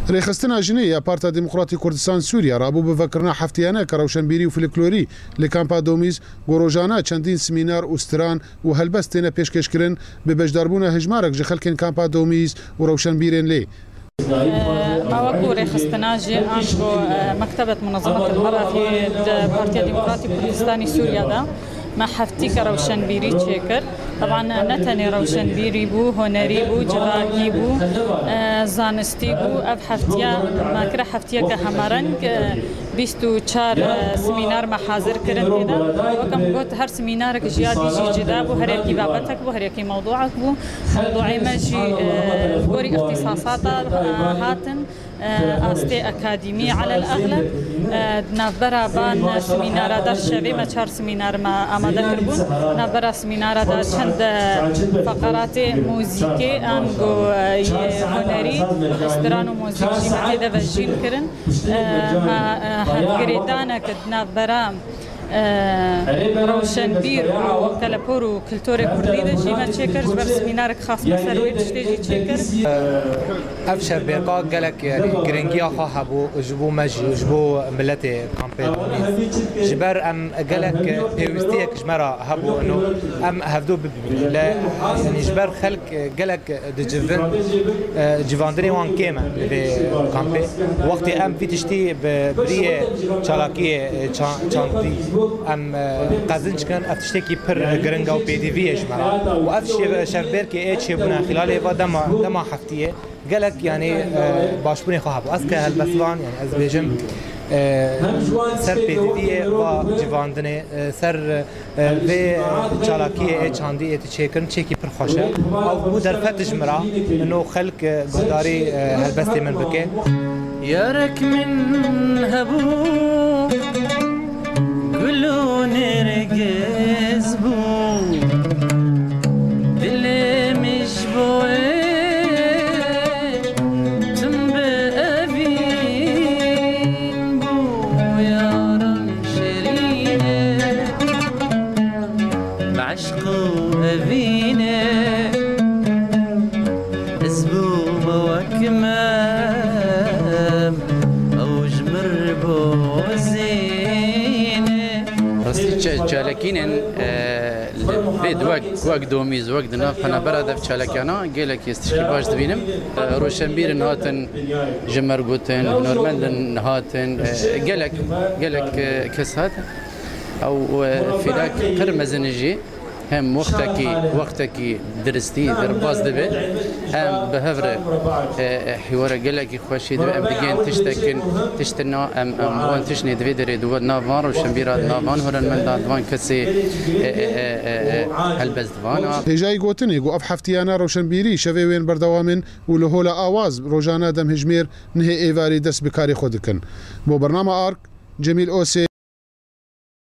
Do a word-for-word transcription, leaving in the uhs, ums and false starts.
Rêxistina Jinê ya Partiya Demokratî Kurdistan Sûriye rabû bi vegerkirina heftiyaneke rewşenbîrî û folklorî li Kampa Domîz, ku rojane çendîn semînar û stran û helbest têne pêşkêşkirin, bi beşdarbûna hejmarek ji xelkên Kampa Domîz û rewşenbîrên lê. Ew ku rêxistina jî ango, e, Mektebet Munezemet el Mer'e di Partiya Demokratî Kurdistanî Sûriye de me heftîke rewşenbîrî çêkir. Teban ne tenê rewşenbîrî bû, hunerî bû, civakî bû, e, zanistî bû. Ev heftiya me kire heftiyeke hemereng, e, bîst û çar, e, semînar me hazir kirin tê de. Wek em got, her semînarek ji ya dî jî cida bû, her yekî babetek bû, her yekî mewdûek bû. Mewdûê me jî, e, gorî îxtîsasata, e, hatin, e, astê akademî alel exleb. E, di navbera van semînara de şevê me çar semînar me amade kiribûn. Navbera semînara de çend, e, feqeratê muzîkê, ango, e, yê hunerî, stran û muzîk jî me tê de vejîn kirin. E, me, e, girêdanek di navbera, e, rewşenbîr û telepor û kulturê kurdî de jî me çêkir, ji ber semînarek xas me ser wê tiştê jî çêkir. Ev şevbêrka gelek, yanî, giringiya xwe hebû ji bo me jî û ji bo miletê kampê Domîz. Ji ber em gelek pêwîstiyek ji me re hebû, ino em hevdu bibînin. Lê, yanî, ji ber xelk gelek dicivin, e, civandinê wan kêm e li vê kampê. Wextê em vî tiştî bi biriyê çalakiyê, e, ça-, çandî em, e, qezinc kin, ev tiştekî pir giring e û pêdivî ye ji me re. Û ev şev-, şevbêrkê ê çêbûne xîlalê va dema, dema heftiyê gelek, yanî, e, başbûnê xwe hebû. Ez ke helbestvan, yanî ez bêjim, e, ser pêdiviyê va civandinê, e, ser, e, vê çalakiyê ê çandî ê tu çêkirin, çêkî pir xweş e. Ew bû derfet ji min re, ino xelk, e, guhdarî, e, helbestê min bike. Yarek min hebû, gul û nêrgiz bû, dilê min ji bo wê tim bi evîn bû, yaran şirîn e. Bi eşq û evînê ez bûme wek me, ew ji mir bo zînê. Rastî ça-, çalakînên, e, li vê di wek, wek Domîz, wek di nav penabera dev çalakiyana gelekî ez tişkî baş dibînim. E, roşenbîrin hatin ji mir gotin, hunermendin hatin, e, gelek, gelek, e, kes hatin. Ew, e, fîdak pir mezin e jî. Hem wextekî, wextekî diristî derbas dibe, hem bi hev re, e, e, hîwara gelekî xweşî dibe. Em digên tiştekin, tiştina, em, em wan tiştê divê derê di nav van rewşenbîra, di nav van hunermenda, di van kesê, e, e, e, e, e, helbest divana. Hêjayî gotinê ku ev heftiyana rewşenbîrî şevê wên berdewam in û li Hola Awaz rojane demhejmêr nihê êvarî dest bi karê xwe dikin. Bo bernama Ark, Cemîl Osê.